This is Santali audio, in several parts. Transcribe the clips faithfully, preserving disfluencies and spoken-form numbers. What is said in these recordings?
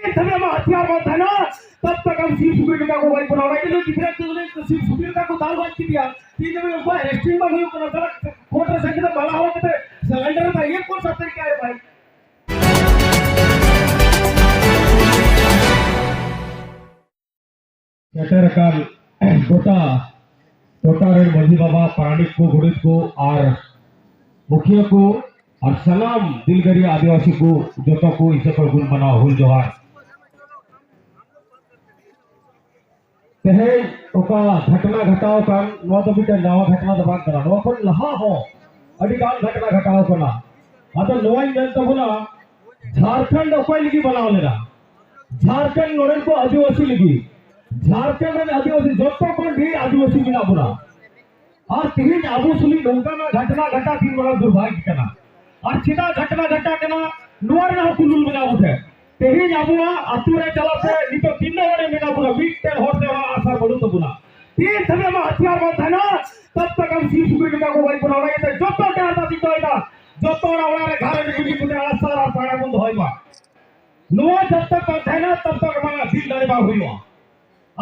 ᱛᱤᱱ ᱫᱷᱟᱹᱵᱤᱡ ᱟᱢᱟᱜ ᱦᱟᱛᱤᱭᱟᱨ ᱵᱟᱝ ᱛᱟᱦᱮᱱᱟ, ᱛᱚᱵ ᱛᱚᱠ ᱟᱢ ᱥᱤᱢ ᱥᱩᱠᱨᱤ ᱞᱮᱠᱟ ᱠᱚ ᱜᱚᱡ ᱵᱚᱱᱟ᱾ ᱚᱱᱟ ᱤᱭᱟᱹᱛᱮ ᱜᱤᱫᱽᱨᱟᱹ ᱠᱚ ᱥᱤᱢ ᱥᱩᱠᱨᱤ ᱞᱮᱠᱟ ᱠᱚ ᱫᱟᱞ ᱜᱚᱡ ᱠᱮᱫᱮᱭᱟ᱾ ᱛᱤᱱ ᱫᱷᱟᱹᱵᱤᱡ ᱩᱱᱠᱩᱣᱟᱜ ᱟᱨᱮᱥᱴᱤᱝ ᱵᱟᱝ ᱦᱩᱭᱩᱜ ᱠᱟᱱᱟ, ᱥᱟᱞᱟ ᱠᱳᱨᱴ ᱨᱮ ᱥᱮᱱ ᱠᱟᱛᱮ ᱢᱟᱞᱟ ᱦᱚᱨᱚᱜ ᱠᱟᱛᱮ ᱥᱟᱨᱮᱱᱰᱟᱨ ᱮᱫᱟ, ᱤᱭᱟᱹ ᱠᱚᱱ ᱥᱟ ᱛᱟᱨᱤᱠᱟ ᱦᱮ ᱵᱷᱟᱭ? ᱥᱮᱴᱮᱨ ᱟᱠᱟᱱ ᱜᱚᱴᱟ ᱴᱚᱴᱷᱟ ᱨᱮᱱ ᱢᱟᱹᱡᱷᱤ ᱵᱟᱵᱟ, ᱯᱟᱨᱟᱱᱤᱠ ᱠᱚ, ᱜᱚᱰᱮᱛ ᱠᱚ ᱟᱨ ᱢᱩᱠᱷᱤᱭᱟᱹ ᱠᱚ ᱟᱨ ᱥᱟᱱᱟᱢ ᱫᱤᱞᱜᱟᱹᱨᱤᱭᱟᱹ ᱟᱹᱫᱤᱵᱟᱹᱥᱤ ᱠᱚ ᱡᱚᱛᱚ ᱠᱚ ᱤᱧ ᱥᱮᱫ ᱠᱷᱚᱱ ᱜᱩᱱ ᱢᱟᱱᱟᱣ ᱦᱩᱞ ᱡᱚᱦᱟᱨ᱾ ᱛᱮᱦᱮᱧ ᱚᱠᱟ ᱜᱷᱚᱴᱱᱟ ᱜᱷᱚᱴᱟᱣ ᱟᱠᱟᱱ, ᱱᱚᱣᱟ ᱫᱚ ᱢᱤᱫᱴᱮᱱ ᱱᱟᱣᱟ ᱜᱷᱚᱴᱱᱟ ᱫᱚ ᱵᱟᱝ ᱠᱟᱱᱟ᱾ ᱱᱚᱣᱟ ᱠᱷᱚᱱ ᱞᱟᱦᱟ ᱦᱚᱸ ᱟᱹᱰᱤ ᱜᱟᱱ ᱜᱷᱚᱴᱱᱟ ᱜᱷᱚᱴᱟᱣ ᱟᱠᱟᱱᱟ᱾ ᱟᱫᱚ ᱱᱚᱣᱟᱧ ᱢᱮᱱ ᱛᱟᱵᱚᱱᱟ, ᱡᱷᱟᱲᱠᱷᱚᱸᱰ ᱚᱠᱚᱭ ᱞᱟᱹᱜᱤᱫ ᱵᱮᱱᱟᱣ ᱞᱮᱱᱟ? ᱡᱷᱟᱲᱠᱷᱚᱸᱰ ᱱᱚᱰᱮᱱ ᱠᱚ ᱟᱹᱫᱤᱵᱟᱹᱥᱤ ᱞᱟᱹᱜᱤᱫ᱾ ᱡᱷᱟᱲᱠᱷᱚᱸᱰ ᱨᱮᱱ ᱟᱹᱫᱤᱵᱟᱹᱥᱤ ᱡᱚᱛᱚ ᱠᱷᱚᱱ ᱰᱷᱮᱨ ᱟᱹᱫᱤᱵᱟᱹᱥᱤ ᱢᱮᱱᱟᱜ ᱵᱚᱱᱟ᱾ ᱟᱨ ᱛᱮᱦᱮᱧ ᱟᱵᱚ ᱥᱩᱞᱤ ᱱᱚᱝᱠᱟᱱᱟᱜ ᱜᱷᱚᱴᱱᱟ ᱜᱷᱟᱴᱟ ᱛᱤᱱ ᱵᱟᱲᱟ ᱫᱩᱨᱵᱷᱟᱜᱽ ᱠᱟᱱᱟ᱾ ᱟᱨ ᱪᱮᱫᱟᱜ ᱜᱷᱚᱴᱱᱟ ᱜᱷᱟᱴᱟ ᱠᱟᱱᱟ, ᱱᱚᱣᱟ ᱨᱮᱱᱟᱜ ᱦᱚᱸ ᱠᱩᱞᱩᱞ ᱢᱮᱱᱟᱜ ᱵᱚᱱᱟ᱾ ᱛᱮᱦᱮᱧ ᱟᱵᱚᱣᱟᱜ ᱟᱛᱳ ᱨᱮ ᱪᱟᱞᱟᱜ ᱛᱮ ᱱᱤᱛᱚᱜ ᱛᱤᱱᱟᱹᱜ ᱦᱚᱲ ᱢᱮᱱᱟᱜ ᱵᱚᱱᱟ, ᱢᱤᱫᱴᱮᱱ ᱦᱚᱲ ᱛᱮ ᱚᱱᱟ ᱟᱥᱟ ᱵᱟᱹᱱᱩᱜ ᱛᱟᱵᱚᱱᱟ᱾ ᱛᱤᱱ ᱫᱷᱟᱹᱵᱤᱡ ᱟᱢᱟᱜ ᱦᱟᱛᱤᱭᱟᱨ ᱵᱟᱝ ᱛᱟᱦᱮᱱᱟ, ᱛᱚᱵ ᱛᱚᱠ ᱟᱢ ᱥᱤᱢ ᱥᱩᱠᱨᱤ ᱞᱮᱠᱟ ᱠᱚ ᱜᱚᱡ ᱵᱚᱱᱟ᱾ ᱚᱱᱟ ᱤᱭᱟᱹᱛᱮ ᱡᱚᱛᱚ ᱦᱚᱲ ᱴᱷᱮᱱ ᱟᱨᱫᱟᱥ ᱤᱧ ᱫᱚᱦᱚᱭᱮᱫᱟ, ᱡᱚᱛᱚ ᱦᱚᱲᱟᱜ ᱚᱲᱟᱜ ᱨᱮ ᱜᱷᱟᱨᱚᱸᱡᱽ ᱨᱮ ᱡᱩᱫᱤ ᱠᱚ ᱟᱥᱟ ᱟᱨ ᱯᱟᱲᱟ ᱵᱚᱱ ᱫᱚᱦᱚᱭ ᱢᱟ᱾ ᱱᱚᱣᱟ ᱡᱚᱵ ᱛᱚᱠ ᱵᱟᱝ ᱛᱟᱦᱮᱱᱟ, ᱛᱚᱵ ᱛᱚᱠ ᱟᱢᱟᱜ ᱫᱤᱞ ᱫᱟᱲᱮ ᱵᱟᱝ ᱦᱩᱭᱩᱜᱼᱟ᱾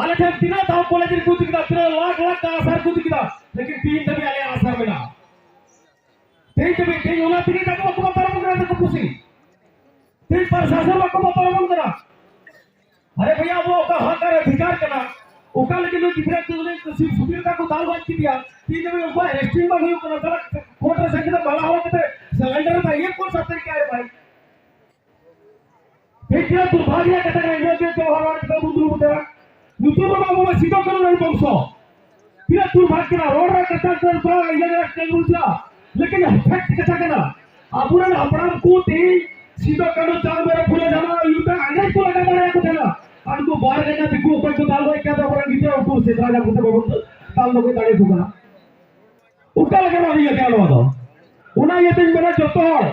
ᱟᱞᱮ ᱴᱷᱮᱱ ᱛᱤᱱᱟᱹᱜ ᱫᱷᱟᱣ ᱠᱚᱞᱮᱡᱽ ᱨᱮᱠᱚ ᱤᱫᱤ ᱠᱮᱫᱟ, ᱛᱤᱱᱟᱹᱜ ᱞᱟᱠᱷ ᱞᱟᱠᱷ ᱴᱟᱠᱟ ᱟᱥᱟᱨ ᱠᱚ ᱤᱫᱤ ᱠᱮᱫᱟ, ᱞᱮᱠᱤᱱ ᱛᱤᱦᱤᱧ ᱫᱷᱟᱹᱵᱤᱡ ᱟᱞᱮᱭᱟᱜ ᱟᱥᱟᱨ ᱢᱮᱱᱟᱜᱼᱟ᱾ ᱛᱤᱦᱤᱧ ᱫᱷᱟᱹᱵᱤᱡ, ᱛᱤᱦᱤᱧ ᱚᱱᱟ ᱛᱮᱜᱮ ᱛᱟᱠᱚ ᱵᱟᱠᱚ ᱵᱚᱛᱚᱨ ᱟᱵᱚᱱ ᱠᱟᱱᱟ, ᱛᱟᱠᱚ ᱯᱩᱥᱤ᱾ ᱛᱤᱦᱤᱧ ᱯᱨᱚᱥᱟᱥᱚᱱ ᱵᱟᱠᱚ ᱵᱚᱛᱚᱨ ᱟᱵᱚᱱ ᱠᱟᱱᱟ᱾ ᱟᱨᱮ ᱵᱷᱟᱭᱟ, ᱟᱵᱚ ᱚᱠᱟ ᱦᱚᱠ ᱟᱨ ᱚᱫᱷᱤᱠᱟᱨ ᱠᱟᱱᱟ, ᱚᱠᱟ ᱞᱟᱹᱜᱤᱫ ᱱᱩᱭ ᱜᱤᱫᱽᱨᱟᱹ ᱠᱚ ᱩᱱᱤ ᱥᱤᱢ ᱥᱩᱠᱨᱤ ᱞᱮᱠᱟ ᱠᱚ ᱫᱟᱞ ᱜᱚᱡ ᱠᱮᱫᱮᱭᱟ, ᱛᱤᱦᱤᱧ ᱫᱷᱟᱹᱵᱤᱡ ᱩᱱᱠᱩᱣᱟᱜ ᱟᱨᱮᱥᱴᱤᱝ ᱵᱟᱝ ᱦᱩᱭᱩᱜ ᱠᱟᱱᱟ᱾ ᱥᱟᱞᱟ ᱠᱳᱨᱴ ᱨᱮ ᱥᱮᱱ ᱠᱟᱛᱮ ᱢᱟᱞᱟ ᱦᱚᱨᱚᱜ ᱠᱟᱛᱮ ᱥᱟᱨᱮᱱᱰᱟᱨ ᱮᱫᱟ, ᱤᱭᱟᱹ ᱠᱚᱱ ᱥᱟ ᱛᱟᱨᱤᱠᱟ ᱦᱮ ᱵᱷᱟᱭ? ᱴᱷᱤᱠ ᱜᱮᱭᱟ, ᱫᱩᱨᱵᱷᱟᱜᱽᱭᱚ ᱠᱟᱛᱷᱟ ᱠᱟᱱᱟ, ᱤᱱᱟᱹ ᱜᱮ ᱡᱚᱣᱟᱦᱚᱨᱞᱟᱞ ᱱᱮᱦᱨᱩ ᱵᱚᱱᱫᱷᱩ ᱵᱚᱱᱫᱷᱩ ᱧᱩᱛᱩᱢ ᱨᱮ ᱵᱟᱝ ᱵᱚᱱ ᱥᱤᱫᱚ ᱠᱟᱹᱱᱩ ᱨᱮᱱ ᱵᱚᱝᱥᱚ᱾ ᱛᱤᱱᱟᱹᱜ ᱫᱩᱨᱵᱷᱟᱜᱽ ᱠᱟᱱᱟ, ᱨᱚᱲ ᱨᱮ ᱠᱟᱛᱷᱟ ᱠᱟᱱ ᱵᱟᱝ, ᱤᱭᱟᱹ ᱨᱮ ᱠᱟᱹᱱᱩ ᱪᱟ, ᱞᱮᱠᱤᱱ ᱯᱷᱮᱠᱴ ᱠᱟᱛᱷᱟ ᱠᱟᱱᱟ᱾ ᱟᱵᱚᱨᱮᱱ ᱦᱟᱯᱲᱟᱢ ᱠᱚ ᱛᱮᱦᱮᱧ ᱥᱤᱫᱚ ᱠᱟᱹᱱᱩ ᱪᱟᱸᱫ ᱵᱷᱟᱭᱨᱚ ᱯᱷᱩᱞᱚ ᱡᱷᱟᱱᱚ ᱤᱭᱩ ᱛᱮ ᱟᱸᱜᱽᱨᱮᱡ ᱠᱚ ᱞᱟᱜᱟ ᱫᱟᱲᱮᱭᱟᱠᱚ ᱛᱟᱦᱮᱱᱟ᱾ ᱟᱨ ᱩᱱᱠᱩ ᱵᱟᱨ ᱜᱟᱱᱟ ᱫᱤᱠᱩ ᱚᱠᱚᱭ ᱠᱚ ᱫᱟᱞ ᱜᱚᱡ ᱠᱟᱫ ᱟᱵᱚᱨᱮᱱ ᱜᱤᱫᱽᱨᱟᱹ, ᱩᱱᱠᱩ ᱥᱮᱸᱫᱽᱨᱟ ᱧᱟᱢ ᱠᱟᱛᱮ ᱵᱟᱵᱚᱱ ᱫᱟᱞ ᱫᱚ ᱜᱚᱡ ᱫᱟᱲᱮᱭᱟᱠᱚ ᱠᱟᱱᱟ᱾ ᱚᱠᱟ ᱞᱮᱠᱟᱱᱟᱜ ᱤᱭᱟᱹ ᱠᱟᱱᱟ ᱱᱚᱣᱟ ᱫᱚ? ᱚᱱᱟ ᱤᱭᱟᱹᱛᱮᱧ ᱢᱮᱱᱟ, ᱡᱚᱛᱚ ᱦᱚᱲ,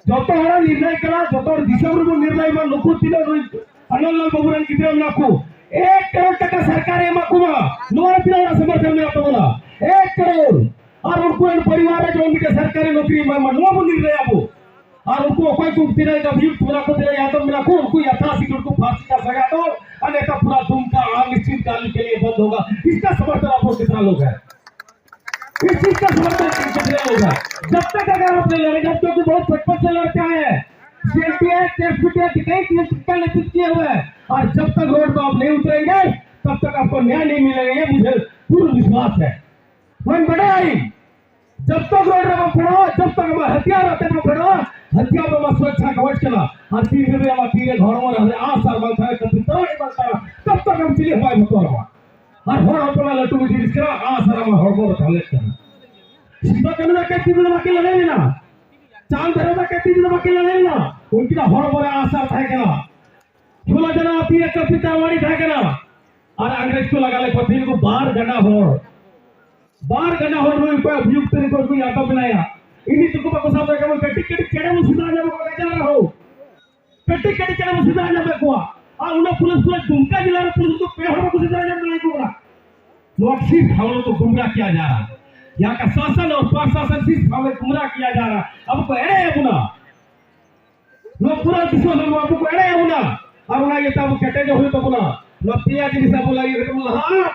ᱡᱚᱛᱚ ᱦᱚᱲᱟᱜ ᱱᱤᱨᱱᱟᱭ ᱠᱟᱱᱟ, ᱡᱚᱛᱚ ᱦᱚᱲ ᱫᱤᱥᱚᱢ ᱨᱮᱵᱚᱱ ᱱᱤᱨᱱᱟᱭ ᱢᱟ, ᱱᱩᱠᱩ ᱛᱤᱱᱟᱹᱜ ᱱᱩᱭ ᱟᱱᱚᱱᱫᱚᱞᱟᱞ ᱵᱟᱹᱵᱩ ᱨᱮᱱ ᱜᱤᱫᱽᱨᱟᱹ ᱢᱮᱱᱟᱜ ᱠᱚ, ᱮᱠ ᱠᱟᱨᱳᱲ ᱴᱟᱠᱟ ᱥᱚᱨᱠᱟᱨᱮ ᱮᱢᱟ ᱠᱚ ᱢᱟ, ᱱᱚᱣᱟ ᱨᱮ ᱛᱤᱱᱟᱹᱜ ᱦᱚᱲᱟᱜ ᱥᱚᱢᱚᱨᱛᱷᱚᱱ ᱢᱮᱱᱟᱜ ᱛᱟᱵᱚᱱᱟ? ᱮᱠ ᱠᱟᱨᱳᱲ᱾ ᱟᱨ ᱩᱱᱠᱩ ᱨᱮᱱ ᱯᱚᱨᱤᱵᱟᱨ ᱨᱮ ᱡᱮᱢᱚᱱ ᱢᱤᱫᱴᱮᱱ ᱥᱚᱨᱠᱟᱨᱤ ᱱᱚᱠᱨᱤ ᱮᱢᱟᱭ ᱢᱟ, ᱱᱚᱣᱟ ᱵᱚᱱ ᱱᱤᱨᱱᱟᱭᱟ ᱟᱵᱚ᱾ ᱟᱨ ᱩᱱᱠᱩ ᱚᱠᱚᱭ ᱠᱚ ᱛᱤᱱᱟᱹᱜ ᱜᱟᱹᱵᱷᱤᱨ ᱛᱷᱚᱲᱟ ᱠᱚ ᱛᱤᱱᱟᱹᱜ ᱭᱟᱫᱚᱵ ᱢᱮᱱᱟᱜ ᱠᱚ, ᱩᱱᱠᱩ ᱭᱟᱛᱷᱟ ᱥᱤᱠᱷᱚᱠ ᱠᱚ ᱯᱷᱟᱸᱥᱤ ᱠᱟ ᱥᱟᱡᱟ ᱫᱚ, ᱟᱨ ᱱᱮᱛᱟᱨ ᱯᱩᱨᱟ ᱫᱩᱢᱠᱟ ᱟᱨ ᱱᱤᱥᱪᱤᱛ ᱠᱟᱞ ᱠᱮ ᱞᱤᱭᱮ ᱵᱚᱱᱫ ᱦᱳᱜᱟ᱾ ᱤᱥᱠᱟ ᱥᱚᱢᱚᱨᱛᱷᱚᱱ ᱟᱯᱠᱚ ᱠᱤᱛᱱᱟ ᱞᱳᱜ ᱦᱟᱭ? इस चीज का समर्थन कितने लोग हैं? जब तक अगर आप नहीं लड़ेंगे, हम क्योंकि बहुत बचपन से लड़ते आए हैं, सीएनटी एक्ट, एसपीटी एक्ट, कई केस का नेतृत्व किए हुए हैं, और जब तक रोड पर आप नहीं उतरेंगे, तब तक आपको न्याय नहीं मिलेगा, ये मुझे पूर्ण विश्वास है। मन बढ़ाई, जब तक रोड पर पड़ा, जब तक हमारे हथियार आते पर पड़ा, हथियार पर सुरक्षा कवच करा, और तीन भी हमारे तीन घर में रहने आस और बंद है, कभी तो नहीं बनता, तब तक हम चलिए हमारे मुतोर। ᱟᱨ ᱦᱚᱲ ᱦᱚᱯᱚᱱᱟᱜ ᱞᱟᱹᱴᱩ ᱡᱤᱱᱤᱥ ᱠᱟᱱᱟ, ᱟᱥ ᱟᱨ ᱟᱢᱟᱜ ᱦᱚᱲᱢᱚ ᱨᱮ ᱛᱟᱦᱮᱸ ᱠᱟᱱᱟ᱾ ᱥᱤᱫᱩ ᱠᱟᱹᱱᱦᱩ ᱫᱚ ᱮᱠᱮᱱ ᱛᱤ ᱛᱮᱫᱚ ᱵᱟᱹᱠᱤᱱ ᱞᱟᱹᱲᱦᱟᱹᱭ ᱞᱮᱱᱟ, ᱪᱟᱸᱫ ᱵᱷᱟᱭᱨᱚ ᱫᱚ ᱮᱠᱮᱱ ᱛᱤ ᱛᱮᱫᱚ ᱵᱟᱹᱠᱤᱱ ᱞᱟᱹᱲᱦᱟᱹᱭ ᱞᱮᱱᱟ᱾ ᱩᱱᱠᱤᱱᱟᱜ ᱦᱚᱲᱢᱚ ᱨᱮ ᱟᱥ ᱟᱨ ᱛᱟᱦᱮᱸ ᱠᱟᱱᱟ᱾ ᱯᱷᱩᱞᱳ ᱡᱷᱟᱱᱳ ᱟᱛᱮ ᱮᱠᱮᱱ ᱛᱤ ᱛᱟᱲᱟᱢ ᱟᱹᱰᱤ ᱛᱟᱦᱮᱸ ᱠᱟᱱᱟ᱾ ᱟᱨ ᱤᱝᱨᱮᱡᱽ ᱠᱚ ᱞᱟᱜᱟ ᱞᱮᱫ ᱠᱚᱣᱟ, ᱛᱤᱦᱤᱧ ᱠᱚ ᱵᱟᱨ ᱜᱟᱰᱟ ᱦᱚᱲ, ᱵᱟᱨ ᱜᱟᱰᱟ ᱦᱚᱲ ᱱᱩᱭ ᱚᱠᱚᱭ ᱚᱵᱷᱤᱭᱩᱠᱛ ᱨᱮ ᱠᱚ ᱟᱴᱚᱠ ᱢᱮᱱᱟᱭᱟ᱾ ᱤᱱᱤ ᱛᱮᱠᱚ ᱵᱟᱠᱚ ᱥᱟᱵ ᱫᱟᱲᱮ ᱠᱟᱱᱟ, ᱠᱟᱹᱴᱤᱡ ᱠᱟᱹᱴᱤᱡ ᱪᱮᱬᱮ ᱵᱚᱱ ᱥᱮᱸᱫᱽᱨᱟ ᱧᱟᱢ ᱠᱚᱣᱟ ᱜᱟᱡᱟᱲ ᱨᱮᱦᱚᱸ᱾ ᱠᱟᱹᱴᱤᱡ ᱠᱟᱹᱴᱤᱡ ᱪᱮᱬᱮ ᱵᱚᱱ ᱥᱮᱸᱫᱽᱨᱟ ᱧᱟᱢᱮᱫ ᱠᱚᱣᱟ᱾ ᱟᱨ ᱩᱱᱟᱹᱜ ᱯᱩᱞᱤᱥ, ᱯᱩᱞᱤᱥ ᱫᱩᱢᱠᱟ ᱡᱮᱞᱟ ᱨᱮ ᱯᱩᱞᱤᱥ ᱫᱚ ᱯᱮ ᱦᱚᱲ ᱵᱟᱠᱚ ᱥᱮᱸᱫᱽᱨᱟ ᱧᱟᱢ ᱫᱟᱲᱮᱭᱟᱠᱚ ᱠᱟᱱᱟ᱾ ᱱᱚᱣᱟ ᱥᱤᱠᱷ ᱦᱟᱣᱞᱚᱛ ᱠᱚ ᱜᱩᱢᱨᱟ ᱠᱤᱭᱟ ᱡᱟ ᱨᱟᱦᱟ ᱦᱟᱭ᱾ ᱭᱟᱦᱟᱸ ᱠᱟ ᱥᱟᱥᱚᱱ ᱚᱨ ᱯᱨᱚᱥᱟᱥᱚᱱ ᱥᱤᱠᱷ ᱦᱟᱣᱞᱚᱛ ᱠᱚ ᱜᱩᱢᱨᱟ ᱠᱤᱭᱟ ᱡᱟ ᱨᱟᱦᱟ ᱦᱟᱭ᱾ ᱟᱵᱚ ᱠᱚ ᱮᱲᱮᱭᱮᱫ ᱵᱚᱱᱟ᱾ ᱱᱚᱣᱟ ᱯᱩᱨᱟᱹ ᱫᱤᱥᱚᱢ ᱦᱚᱲ ᱟᱵᱚ ᱠᱚ ᱮᱲᱮᱭᱮᱫ ᱵᱚᱱᱟ᱾ ᱟᱨ ᱚᱱᱟ ᱤᱭᱟᱹᱛᱮ ᱟᱵᱚ ᱠᱮᱴᱮᱡᱚᱜ ᱦᱩᱭᱩᱜ ᱛᱟᱵᱚᱱᱟ᱾ ᱱᱚᱣᱟ ᱯᱮᱭᱟ ᱡᱤᱱᱤᱥ ᱟᱵᱚ ᱞᱟᱹᱜᱤᱫ ᱠᱟᱹᱴᱤᱡ ᱵᱚᱱ ᱞᱟᱦᱟᱜᱼᱟ᱾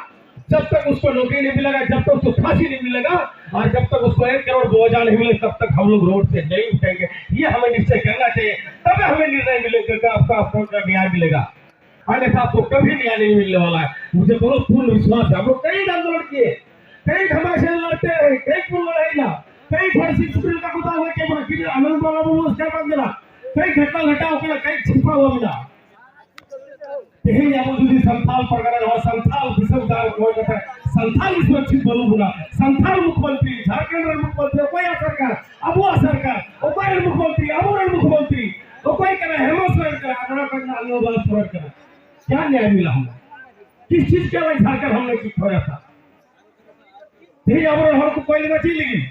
जब तक उसको नौकरी नहीं मिलेगा, जब तक उसको फांसी नहीं मिलेगा और जब तक उसको एक करोड़ मुआवजा नहीं मिलेगा, तब तक हम लोग रोड से नहीं उठेंगे। ये हमें निश्चय करना चाहिए, तब हमें निर्णय मिलेगा कि आपका, आपको न्याय मिलेगा। अन्यथा आपको कभी न्याय नहीं मिलने वाला है। मुझे बहुत पूर्ण विश्वास है। हम लोग कई आंदोलन किए, कई घमासान लड़ते रहे, कई पुल लड़ाई ना, कई घर से सुप्रीम का कुत्ता हुआ के बोला कि आनंद बाबा वो उसका बंद ना, कई घटना घटा होकर कई छिपा हुआ मिला। ᱛᱮᱦᱮᱧ ᱟᱵᱚ ᱡᱩᱫᱤ ᱥᱟᱱᱛᱟᱲ ᱯᱟᱨᱜᱟᱱᱟ ᱨᱮᱦᱚᱸ ᱥᱟᱱᱛᱟᱲ ᱫᱤᱥᱚᱢ ᱫᱟᱬᱟᱱ ᱦᱚᱭ ᱠᱟᱛᱮ ᱥᱟᱱᱛᱟᱲ ᱜᱮ ᱥᱩᱨᱚᱠᱥᱤᱛ ᱵᱟᱹᱱᱩᱜ ᱵᱚᱱᱟ᱾ ᱥᱟᱱᱛᱟᱲ ᱢᱩᱠᱷᱭᱚᱢᱚᱱᱛᱨᱤ, ᱡᱷᱟᱲᱠᱷᱚᱸᱰ ᱨᱮᱱ ᱢᱩᱠᱷᱭᱚᱢᱚᱱᱛᱨᱤ, ᱚᱠᱚᱭᱟᱜ ᱥᱚᱨᱠᱟᱨ? ᱟᱵᱚᱣᱟᱜ ᱥᱚᱨᱠᱟᱨ᱾ ᱚᱠᱚᱭ ᱨᱮᱱ ᱢᱩᱠᱷᱭᱚᱢᱚᱱᱛᱨᱤ? ᱟᱵᱚᱨᱮᱱ ᱢᱩᱠᱷᱭᱚᱢᱚᱱᱛᱨᱤ᱾ ᱚᱠᱚᱭ ᱠᱟᱱᱟ? ᱦᱮᱢᱚᱱᱛ ᱥᱚᱨᱮᱱ ᱠᱟᱱᱟ᱾ ᱟᱨ ᱚᱱᱟ ᱠᱷᱚᱱ ᱟᱞᱚ ᱵᱟᱝ ᱥᱚᱨᱮᱱ ᱠᱟᱱᱟ᱾ क्या न्याय मिला हमको? किस चीज का भाई झारखंड हमने की खोया था? ᱛᱮᱦᱮᱧ ᱟᱵᱚᱨᱮᱱ ᱦᱚᱲ ᱠᱚ ᱠᱚᱭ ᱞᱮᱫᱟ ᱪᱮᱫ ᱞᱟᱹᱜᱤᱫ?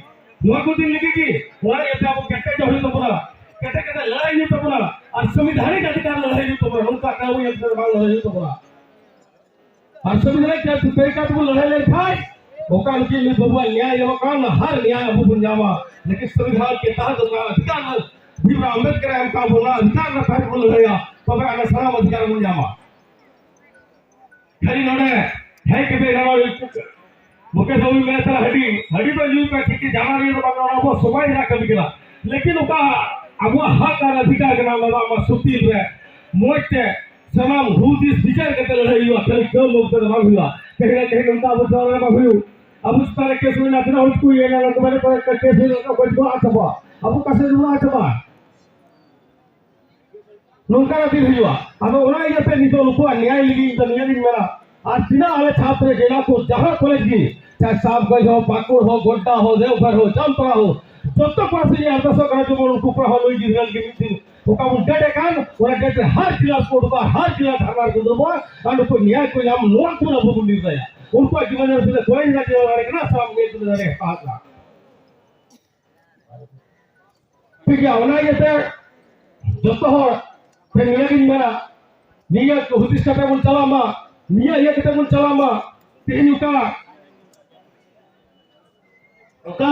ᱱᱚᱣᱟ ᱠᱚ ᱫᱤᱱ ᱞᱟᱹᱜᱤᱫ ᱜᱮ᱾ ᱱᱚᱣᱟ ᱤᱭᱟᱹᱛᱮ ᱟᱵᱚ ᱠᱮᱴᱮᱡᱚᱜ ᱦᱩᱭᱩᱜ ᱛᱟᱵᱚᱱᱟ, ᱠᱮᱴᱮᱡ ᱠᱟᱛᱮ ᱞᱟᱲᱟᱭ ᱦᱩᱭᱩᱜ ᱛᱟᱵᱚᱱᱟ, ᱟᱨ ᱥᱚᱝᱵᱤᱫᱷᱟᱱᱤᱠ ᱚᱫᱷᱤᱠᱟᱨ ᱞᱟᱲᱟᱭ ᱦᱩᱭᱩᱜ ᱛᱟᱵᱚᱱᱟ᱾ ᱱᱚᱝᱠᱟ ᱠᱟᱹᱣᱰᱤ ᱟᱹᱨᱤ ᱛᱮᱫᱚ ᱵᱟᱝ ᱞᱟᱲᱟᱭ ᱦᱩᱭᱩᱜ ᱛᱟᱵᱚᱱᱟ᱾ ᱟᱨ ᱥᱚᱝᱵᱤᱫᱷᱟᱱᱤᱠ ᱛᱚᱨᱤᱠᱟ ᱛᱮᱵᱚᱱ ᱞᱟᱲᱟᱭ ᱞᱮᱱᱠᱷᱟᱱ ᱚᱠᱟ ᱞᱟᱹᱜᱤᱫ ᱱᱩᱭ ᱵᱟᱹᱵᱩᱣᱟᱜ ᱱᱮᱭᱟᱭ ᱧᱟᱢᱚᱜ ᱠᱟᱱ, ᱦᱟᱨ ᱱᱮᱭᱟᱭ ᱟᱵᱚ ᱵᱚᱱ ᱧᱟᱢᱟ᱾ ᱞᱮᱠᱤᱱ ᱥᱚᱝᱵᱤᱫᱷᱟᱱ ᱠᱮ ᱛᱟᱦᱮᱸ ᱫᱚ ᱚᱫᱷᱤᱠᱟᱨ ᱵᱷᱤᱢᱨᱟᱣ ᱟᱢᱵᱮᱫᱠᱟᱨ ᱮ ᱮᱢ ᱠᱟᱜ ᱵᱚᱱᱟ, ᱚᱱᱟ ᱚᱫᱷᱤᱠᱟᱨ ᱨᱮᱱᱟᱜ ᱛᱟᱦᱮᱸ ᱵᱚᱱ ᱞᱟᱹᱲᱦᱟᱹᱭᱟ, ᱛᱚᱵᱮ ᱟᱞᱮ ᱥᱟᱱᱟᱢ ᱚᱫᱷᱤᱠᱟᱨ ᱵᱚᱱ ᱧᱟᱢᱟ᱾ ᱠᱷᱟᱹᱞᱤ ᱱᱚᱰᱮ ᱦᱮᱡ ᱠᱟᱛᱮ ᱱᱚᱣᱟ ᱢᱩᱠᱮᱥ ᱵᱟᱵᱩᱭ ᱢᱮᱱᱮᱫ ᱛᱟᱦᱮᱱᱟ, ᱦᱟᱺᱰᱤ, ᱦᱟᱺᱰᱤ ᱫᱚ ᱧᱩᱭ ᱯᱮ, ᱴᱷᱤᱠ ᱜᱮ, ᱡᱟᱦᱟᱸ ᱨᱮ ᱵᱟᱝ, ᱚᱱᱟ ᱟᱵᱚᱣᱟᱜ ᱥᱚᱢᱟᱡᱽ ᱨᱮᱱᱟᱜ ᱠᱟᱹᱢᱤ ᱠᱟᱱᱟ᱾ ᱞᱮᱠᱤᱱ ᱚᱠᱟ ᱟᱵᱚᱣᱟᱜ ᱦᱚᱠ ᱟᱨ ᱚᱫᱷᱤᱠᱟᱨ ᱠᱟᱱᱟ, ᱚᱱᱟ ᱫᱚ ᱟᱢᱟᱜ ᱥᱩᱛᱤᱞ ᱨᱮ ᱢᱚᱡᱽ ᱛᱮ ᱥᱟᱱᱟᱢ ᱦᱩᱫᱤᱥ ᱵᱤᱪᱟᱹᱨ ᱠᱟᱛᱮ ᱞᱟᱹᱲᱦᱟᱹᱭ ᱦᱩᱭᱩᱜᱼᱟ, ᱠᱷᱟᱹᱞᱤ ᱠᱟᱹᱢ ᱠᱟᱛᱮ ᱫᱚ ᱵᱟᱝ ᱦᱩᱭᱩᱜᱼᱟ᱾ ᱛᱮᱦᱮᱧ, ᱛᱮᱦᱮᱧ ᱱᱚᱝᱠᱟ ᱟᱵᱚ ᱪᱮᱛᱟᱱ ᱨᱮ ᱵᱟᱝ ᱦᱩᱭᱩᱜ, ᱟᱵᱚ ᱪᱮᱛᱟᱱ ᱨᱮ ᱠᱮᱥ ᱦᱩᱭᱱᱟ, ᱛᱤᱱᱟᱹᱜ ᱦᱚᱲ ᱠᱚ ᱤᱭᱟᱹᱭᱱᱟ, ᱱᱚᱝᱠᱟ ᱵᱟᱨᱮ ᱠᱚᱨᱮ ᱠᱮᱥ ᱦᱩᱭᱱᱟ, ᱚᱠᱚᱭ ᱠᱚ ᱟᱫ ᱪᱟᱵᱟ, ᱟᱵᱚ ᱚᱠᱟ ᱥᱮᱫ ᱵᱚᱱ ᱟᱫ ᱪᱟᱵᱟ? ᱱᱚᱝᱠᱟᱱᱟᱜ ᱫᱤᱱ ᱦᱤᱡᱩᱜᱼᱟ᱾ ᱟᱫᱚ ᱚᱱᱟ ᱤᱭᱟᱹᱛᱮ ᱱᱤᱛᱚᱜ ᱱᱩᱠᱩᱣᱟᱜ ᱱᱮᱭᱟᱭ ᱞᱟᱹᱜᱤᱫ ᱤᱧ ᱫᱚ ᱱᱤᱭᱟᱹᱜᱤᱧ ᱢᱮᱱᱟ, ᱟᱨ ᱛᱤᱱᱟᱹᱜ ᱟᱞᱮ ᱪᱷᱟᱛᱨᱚ ᱡᱮᱞᱟ ᱠᱚ ᱡᱟᱦᱟᱸ ᱠᱚᱞᱮᱡᱽ ᱜᱮ, ᱪᱟᱦᱮ ᱥᱟᱦᱮᱵᱽᱜᱚᱸᱡᱽ ᱦᱳ, ᱯᱟᱹᱠᱩᱲ ᱦᱳ, ᱜᱳᱰᱰᱟ ᱦᱳ, ᱫᱮᱣᱜᱷᱚᱨ ᱦᱳ, ᱡᱟᱢᱛᱟᱲᱟ ᱦᱳ, ᱡᱚᱛᱚ ᱯᱟᱹᱨᱥᱤ ᱨᱮ ᱟᱨᱫᱟᱥᱚᱜ ᱠᱟᱱᱟ ᱡᱮᱢᱚᱱ ᱩᱱᱠᱩ ᱠᱚᱲᱟ ᱦᱚᱸ ᱱᱩᱭ ᱜᱤᱫᱽᱨᱟᱹ ᱞᱟᱹᱜᱤᱫ ᱢᱤᱫ ᱫᱤᱱ ᱚᱠᱟ ᱵᱚᱱ ᱰᱮᱴ ᱟᱠᱟᱱ, ᱚᱱᱟ ᱰᱮᱴ ᱨᱮ ᱦᱟᱨ ᱡᱮᱞᱟ ᱥᱯᱳᱨᱴ ᱵᱟ ᱦᱟᱨ ᱡᱮᱞᱟ ᱫᱷᱟᱨᱱᱟ ᱨᱮ ᱫᱩᱲᱩᱵᱚᱜᱼᱟ᱾ ᱟᱨ ᱱᱩᱠᱩ ᱱᱮᱭᱟᱭ ᱠᱚ ᱧᱟᱢ, ᱱᱚᱣᱟ ᱠᱚ ᱟᱵᱚ ᱵᱚᱱ ᱱᱤᱨᱫᱟᱭᱟ᱾ ᱩᱱᱠᱩᱣᱟᱜ ᱡᱤᱵᱚᱱ ᱨᱮ ᱠᱚᱞᱮᱡᱽ ᱨᱮ ᱫᱟᱲᱮ ᱠᱟᱱᱟ, ᱥᱟᱱᱟᱢ ᱜᱮ ᱫᱟᱲᱮ ᱠᱟᱱᱟ᱾ ᱴᱷᱤᱠ ᱜᱮᱭᱟ, ᱚᱱᱟ ᱤᱭᱟᱹᱛᱮ ᱡᱚᱛᱚ ᱦᱚᱲ ᱴᱷᱮᱱ ᱱᱤᱭᱟᱹᱜᱤᱧ ᱢᱮᱱᱟ, ᱱᱤᱭᱟᱹ ᱦᱩᱫᱤᱥ ᱠᱟᱛᱮ ᱵᱚᱱ ᱪᱟᱞᱟᱜ ᱢᱟ, ᱱᱤᱭᱟᱹ ᱤᱭᱟᱹ ᱠᱟᱛᱮ ᱵᱚᱱ ᱪᱟᱞᱟᱜ ᱢᱟ᱾ ᱛᱮᱦᱮᱧ ᱚᱠᱟ, ᱚᱠᱟ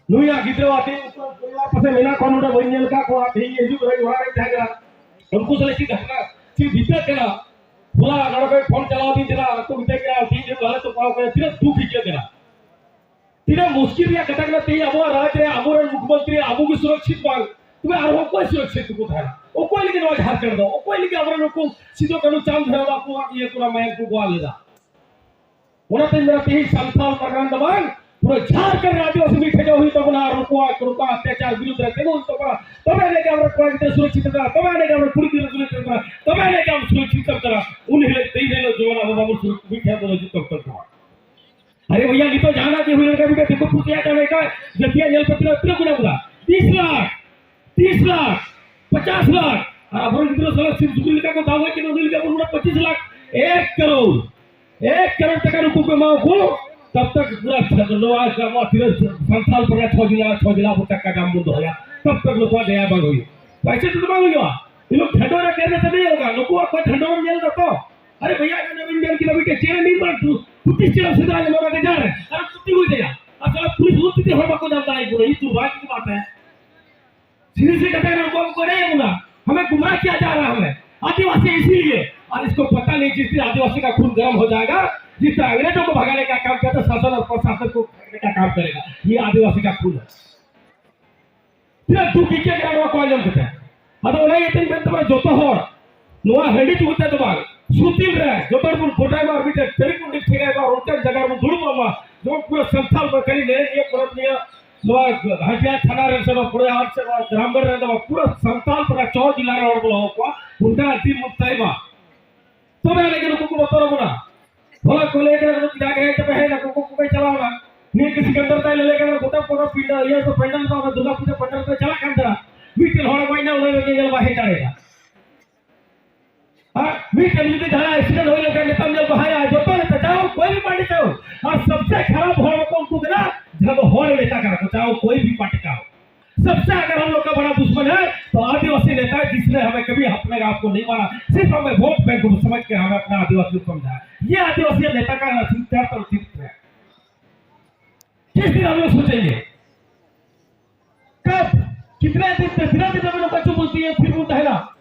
ᱱᱩᱭᱟᱜ ᱜᱤᱫᱽᱨᱟᱹ ᱟᱛᱮ ᱯᱟᱥᱮ ᱢᱮᱱᱟᱜ ᱠᱚᱣᱟ, ᱱᱚᱰᱮ ᱵᱟᱹᱧ ᱧᱮᱞ ᱠᱟᱜ ᱠᱚᱣᱟ᱾ ᱛᱮᱦᱮᱧ ᱦᱤᱡᱩᱜ ᱨᱮ ᱚᱲᱟᱜ ᱨᱮ ᱛᱟᱦᱮᱸ ᱠᱟᱱᱟ, ᱩᱱᱠᱩ ᱥᱟᱞᱟᱜ ᱪᱮᱫ ᱜᱷᱚᱴᱱᱟ, ᱪᱮᱫ ᱵᱤᱛᱟᱹᱜ ᱠᱟᱱᱟ, ᱦᱚᱞᱟ ᱱᱚᱰᱮ ᱠᱷᱚᱱ ᱯᱷᱳᱱ ᱪᱟᱞᱟᱣ ᱫᱤᱧ ᱛᱟᱦᱮᱱᱟ, ᱩᱱᱠᱩ ᱢᱤᱛᱟᱹᱧ ᱠᱟᱱᱟ, ᱛᱮᱦᱮᱧ ᱡᱮ ᱵᱟᱞᱮ ᱛᱚᱯᱟᱣ ᱠᱟᱱᱟ, ᱛᱤᱱᱟᱹᱜ ᱫᱩᱠ ᱟᱹᱭᱠᱟᱹᱜ ᱠᱟᱱᱟ᱾ ᱛᱤᱱᱟᱹᱜ ᱢᱩᱥᱠᱤᱞ ᱨᱮᱭᱟᱜ ᱠᱟᱛᱷᱟ ᱠᱟᱱᱟ, ᱛᱮᱦᱮᱧ ᱟᱵᱚᱣᱟᱜ ᱨᱟᱡᱽ ᱨᱮ ᱟᱵᱚᱨᱮᱱ ᱢᱩᱠᱷᱭᱚᱢᱚᱱᱛᱨᱤ ᱟᱵᱚ ᱜᱮ ᱥᱩᱨᱚᱠᱥᱤᱛ ᱵᱟᱝ, ᱛᱚᱵᱮ ᱟᱨᱦᱚᱸ ᱚᱠᱚᱭ ᱥᱩᱨᱚᱠᱥᱤᱛ ᱠᱚ ᱛᱟᱦᱮᱱᱟ? ᱚᱠᱚᱭ ᱞᱟᱹᱜᱤᱫ ᱱᱚᱣᱟ ᱡᱷᱟᱲᱠᱷᱚᱸᱰ ᱫᱚ? ᱚᱠᱚᱭ ᱞᱟᱹᱜᱤᱫ ᱟᱵᱚᱨᱮᱱ ᱱᱩᱠᱩ ᱥᱤᱫᱩ ᱠᱟᱹᱱᱦᱩ ᱪᱟᱸᱫᱽ ᱵᱷᱟᱭᱨᱚ ᱟᱠᱚᱣᱟᱜ ᱤᱭᱟᱹ ᱠᱚᱨᱟ ᱢᱟᱭᱟᱢ ᱠᱚ ᱜᱚᱣᱟ ᱞᱮᱫᱟ? ᱚᱱᱟᱛᱮᱧ ᱢᱮᱱᱟ, ᱛᱮᱦᱮᱧ ᱥᱟᱱᱛᱟᱲ ᱯᱟᱨᱜᱟᱱᱟ ᱫᱚ ᱵᱟᱝ, ᱯᱩᱨᱟᱹ ᱡᱷᱟᱲᱠᱷᱚᱸᱰ ᱨᱮ ᱟᱹᱫᱤᱵᱟᱹᱥᱤ ᱢᱤᱫ ᱴᱷᱮᱡ ᱦᱩᱭᱩᱜ ᱛᱟᱵᱚᱱᱟ ᱟᱨ ᱱᱩᱠᱩᱣᱟᱜ, ᱱᱩᱠᱩᱣᱟᱜ ᱚᱛᱛᱟᱪᱟᱨ ᱵᱤᱨᱩᱫᱷ ᱨᱮ ᱛᱤᱸᱜᱩ ᱦᱩᱭᱩᱜ ᱛᱟᱵᱚᱱᱟ᱾ ᱛᱚᱵᱮ ᱟᱹᱱᱤᱡ ᱜᱮ ᱟᱵᱚᱨᱮᱱ ᱠᱚᱲᱟ ᱜᱤᱫᱽᱨᱟᱹ ᱥᱩᱨᱚᱠᱥᱤᱛ ᱛᱟᱵᱚᱱᱟ, ᱛᱚᱵᱮ ᱟᱹᱱᱤᱡ ᱜᱮ ᱟᱵᱚᱨᱮᱱ ᱠᱩᱲᱤ ᱜᱤᱫᱽᱨᱟᱹ ᱥᱩᱨᱚᱠᱥᱤᱛ ᱛᱟᱵᱚᱱᱟ, ᱛᱚᱵᱮ ᱟᱹᱱᱤᱡ ᱜᱮ ᱟᱵᱚ ᱥᱩᱨᱚᱠᱥᱤᱛ ᱛᱟᱵᱚᱱᱟ᱾ ᱩᱱ ᱦᱤᱞᱳᱜ, ᱛᱮᱦᱮᱧ ᱦᱤᱞᱳᱜ ᱡᱮᱢᱚᱱ ᱟᱵᱚ ᱵᱟᱵᱚᱱ ᱥᱩᱨᱚᱠ-, ᱢᱤᱫ ᱴᱷᱮᱡ ᱵᱚᱱ ᱦᱤᱡᱩᱜ ᱛᱟᱵᱚᱱᱟ᱾ ᱟᱨᱮ ᱵᱷᱟᱭᱭᱟ, ᱱᱤᱛᱚᱜ ᱡᱟᱦᱟᱱᱟᱜ ᱜᱮ ᱦᱩᱭ ᱞᱮᱱᱠᱷᱟᱱ ᱢᱤᱫᱴᱮᱱ ᱫᱤᱠᱩ ᱯᱩᱥᱤᱭᱟᱜ ᱠᱟᱱᱟ, ᱮᱴᱟᱜ ᱡᱟᱹᱛᱤᱭᱟᱜ ᱧᱮᱞ ᱯᱮ, ᱛᱤᱱᱟᱹᱜ, ᱛᱤᱱᱟᱹᱜ ᱠᱚ ᱧᱟᱢ ᱠᱟᱫᱟ? ᱛᱤᱥ ᱞᱟᱠᱷ, ᱛᱤᱥ ᱞᱟᱠᱷ, ᱯᱚᱪᱟᱥ ᱞᱟᱠᱷ᱾ ᱟᱨ ᱟᱵᱚᱨᱮᱱ ᱜᱤᱫᱽᱨᱟᱹ ᱥᱟᱞᱟᱜ ᱥᱤᱢ ᱥᱩᱠᱨᱤ ᱞᱮᱠᱟ ᱠᱚ ᱫᱟᱢ ᱦᱚᱪᱚ ᱠᱮᱫᱟ, ᱩᱱᱤ ᱞᱮᱠᱟ ᱵᱚᱱ ᱯᱚᱸᱪᱤᱥ ᱞᱟᱠᱷ, ᱮᱠ ᱠᱟᱨᱳᱲ, ᱮᱠ ᱠᱟᱨᱳᱲ ᱴᱟᱠᱟ ᱱᱩᱠᱩ ᱠᱚ ᱮᱢᱟ ᱠᱚ᱾ ᱛᱟᱵ ᱛᱟᱠ ᱯᱩᱨᱟ ᱱᱚᱣᱟ ᱟᱵᱚᱣᱟᱜ ᱛᱤᱱᱟᱹᱜ ᱥᱟᱱᱛᱟᱞ ᱯᱟᱨᱜᱟᱱᱟ ᱪᱷᱚ ᱡᱮᱞᱟ, ᱪᱷᱚ ᱡᱮᱞᱟ ᱟᱵᱚ ᱴᱟᱠᱟ ᱫᱟᱢ ᱵᱚᱱ ᱫᱚᱦᱚᱭᱟ, ᱛᱟᱵ ᱛᱟᱠ ᱱᱩᱠᱩᱣᱟᱜ ᱫᱟᱭᱟ ᱵᱟᱝ ᱦᱩᱭᱩᱜᱼᱟ᱾ ᱯᱚᱭᱥᱟ ᱛᱮᱫᱚ ᱵᱟᱝ ᱦᱩᱭᱩᱜᱼᱟ᱾ ᱤᱱᱟᱹ ᱠᱷᱟᱸᱰᱚ ᱨᱮ ᱠᱮᱨ ᱥᱮ ᱵᱟᱝ ᱦᱩᱭᱩᱜᱼᱟ᱾ ᱱᱩᱠᱩᱣᱟᱜ ᱠᱚᱭ ᱠᱷᱟᱸᱰᱚ ᱵᱚᱱ ᱧᱮᱞ ᱫᱟ ᱛᱚ? ᱟᱨᱮ ᱵᱷᱟᱭᱭᱟ, ᱟᱵᱮᱱ ᱵᱮᱱ ᱧᱮᱞ ᱠᱮᱫᱟ ᱢᱤᱫᱴᱮᱡ ᱪᱮᱬᱮ ᱢᱤᱫ ᱵᱟᱨ ᱯᱩ-, ᱯᱩᱪᱤᱥ ᱪᱮᱬᱮ ᱥᱮᱸᱫᱽᱨᱟ ᱞᱮ ᱱᱚᱰᱮ ᱜᱟᱡᱟᱲ ᱨᱮ, ᱟᱨ ᱯᱩᱛᱤ ᱦᱩᱭ ᱛᱟᱭᱟ᱾ ᱟᱨ ᱥᱟᱞᱟ ᱯᱩᱞᱤᱥ ᱩᱱ ᱛᱮ ᱦᱚᱲ ᱵᱟᱠᱚ ᱧᱟᱢ ᱫᱟᱲᱮᱭᱟᱠᱚ ᱠᱟᱱᱟ᱾ ᱤᱧ ᱛᱩ ᱵᱟᱭ ᱠᱤ ᱵᱟᱛ ᱦᱮ᱾ ᱥᱤᱨᱤᱭᱟᱥᱞᱤ आदिवासी इसीलिए, और इसको पता नहीं, जिस दिन आदिवासी का खून गर्म हो जाएगा, जिस तरह अंग्रेजों को भगाने का काम किया था, शासन और प्रशासन को भगाने का काम करेगा। ये आदिवासी का खून है। ᱛᱤᱱᱟᱹᱜ ᱫᱩᱠ ᱟᱹᱭᱠᱟᱹᱜ ᱠᱟᱱᱟ ᱱᱚᱣᱟ ᱠᱚ ᱟᱸᱡᱚᱢ ᱠᱟᱛᱮ᱾ ᱟᱫᱚ ᱚᱱᱟ ᱤᱭᱟᱹᱛᱮᱧ ᱢᱮᱱ ᱛᱟᱵᱚᱱᱟ, ᱡᱚᱛᱚ ᱦᱚᱲ ᱱᱚᱣᱟ ᱦᱟᱺᱰᱤ ᱪᱩᱜᱩ ᱛᱮ ᱫᱚ ᱵᱟᱝ, ᱥᱩᱛᱤᱞ ᱨᱮ ᱡᱚᱛᱚ ᱦᱚᱲ ᱵᱚᱱ ᱜᱚᱴᱟᱭ ᱢᱟ, ᱟᱨ ᱢᱤᱫᱴᱮᱱ ᱛᱟᱹᱨᱤ ᱠᱚ ᱴᱷᱮᱠᱟᱭ ᱢᱟ, ᱚᱱᱠᱟᱱ ᱡᱟᱭᱜᱟ ᱨᱮᱵᱚᱱ ᱫᱩᱲᱩᱵᱚᱜ ᱢᱟ, ᱡᱮᱢᱚᱱ ᱯᱩᱨᱟᱹ ᱥᱟᱱᱛᱟᱞ ᱵᱟᱠᱷᱟᱞᱤ ᱱᱤᱭᱟᱹ ᱯᱚᱨᱚᱵᱽ ᱱᱤᱭᱟᱹ ᱱᱚᱣᱟ ᱦᱟᱹᱴᱤᱭᱟ ᱛᱷᱟᱱᱟ ᱨᱮ ᱥᱮ ᱱᱚᱣᱟ ᱯᱩᱨᱟᱹ ᱦᱟᱴ ᱥᱮ ᱱᱚᱣᱟ ᱨᱟᱢᱜᱚᱲ ᱨᱮ ᱱᱚᱣᱟ ᱯᱩᱨᱟᱹ ᱥᱟᱱᱛᱟᱞ ᱯᱟᱨᱟ ᱪᱚ ᱡᱤᱞᱟ ᱨᱮ ᱦᱚᱲ ᱵᱚᱱ ᱦᱚᱦᱚ ᱠᱚᱣᱟ, ᱚᱱᱠᱟᱱᱟᱜ ᱫᱤᱱ ᱵᱚᱱ ᱛᱟᱭ ᱢᱟ᱾ ᱛᱚᱵᱮ ᱟᱹᱱᱤᱡ ᱜᱮ ᱱᱩᱠᱩ ᱠᱚ ᱵᱚᱛᱚᱨ ᱟᱵᱚᱱᱟ᱾ ᱦᱚᱞᱟ ᱠᱚ ᱞᱟᱹᱭ ᱠᱟᱱᱟ, ᱱᱩᱠᱩ ᱡᱟᱜᱮ ᱦᱮᱡ ᱠᱟᱛᱮ ᱦᱮᱡ ᱱᱟᱠᱚ, ᱩᱱᱠᱩ ᱠᱚ ᱪᱟᱞᱟᱣ ᱮᱱᱟ᱾ ᱱᱤᱭᱟᱹ ᱠᱤ ᱥᱤᱠᱟᱱᱫᱟᱨ ᱛᱟᱭ ᱞᱟᱹᱭ ᱠᱟᱱᱟ, ᱜᱚᱴᱟ ᱯᱚᱨᱚᱵᱽ ᱯᱤᱸᱰᱟᱹ, ᱤᱭᱟᱹ ᱫᱚ ᱯᱮᱱᱰᱮᱞ ᱫᱚ, ᱚᱱᱟ ᱫᱩᱨᱜᱟ ᱯᱩᱡᱟᱹ ᱯᱮᱱᱰᱮᱞ ᱫᱚ ᱪᱟᱞᱟᱜ ᱠᱟᱱ ᱛᱟᱦᱮᱱᱟ᱾ ᱢᱤᱫᱴᱮᱱ ᱦᱚᱲ ᱵᱟᱭ ᱧᱟᱢ ᱞᱮᱱᱟ, ᱧᱮᱧᱮᱞ ᱵᱟᱭ ᱦᱮᱡ ᱫᱟᱲᱮᱭᱟᱫᱟ᱾ ᱟᱨ ᱢᱤᱫᱴᱮᱱ ᱡᱩᱫᱤ ᱡᱟᱦᱟᱸᱭ accident ᱦᱩᱭ ᱞᱮᱱᱠᱷᱟᱱ ᱱᱮᱛᱟᱨ ᱧᱮᱞ ᱵᱟᱭ ᱦᱮᱡ, ᱡᱚᱛᱚ ᱱᱮᱛᱟ ᱪᱟᱦᱮ ᱠᱳᱭ ᱵᱷᱤ ᱯᱟᱨᱴᱤ ᱪᱟᱦᱮ᱾ ᱟᱨ ᱥᱚᱵᱥᱮ ᱠᱷᱟᱨᱟᱯ ᱦᱚᱲ ᱠᱚ ᱩᱱᱠᱩ ᱠᱟᱱᱟ, ᱡᱟᱦᱟᱸ ᱫᱚ ᱦᱚᱲ ᱱᱮᱛᱟ ᱠᱟᱱᱟ ᱠᱚ, ᱪᱟᱦᱮ ᱠᱳᱭ ᱵᱷᱤ ᱯᱟᱨᱴᱤ ᱪᱟᱦᱮ᱾ सबसे अगर हम लोग का बड़ा दुश्मन है तो आदिवासी नेता, जिसने हमें कभी अपने आप को नहीं माना, सिर्फ हमें वोट बैंक को समझ के हमें अपना आदिवासी को समझा है। ये आदिवासी नेता का चरित्र और चरित्र है। किस दिन हम लोग सोचेंगे? कब? कितने दिन, कितने दिन हम लोग बच्चों बोलती है, फिर बोलता है ना,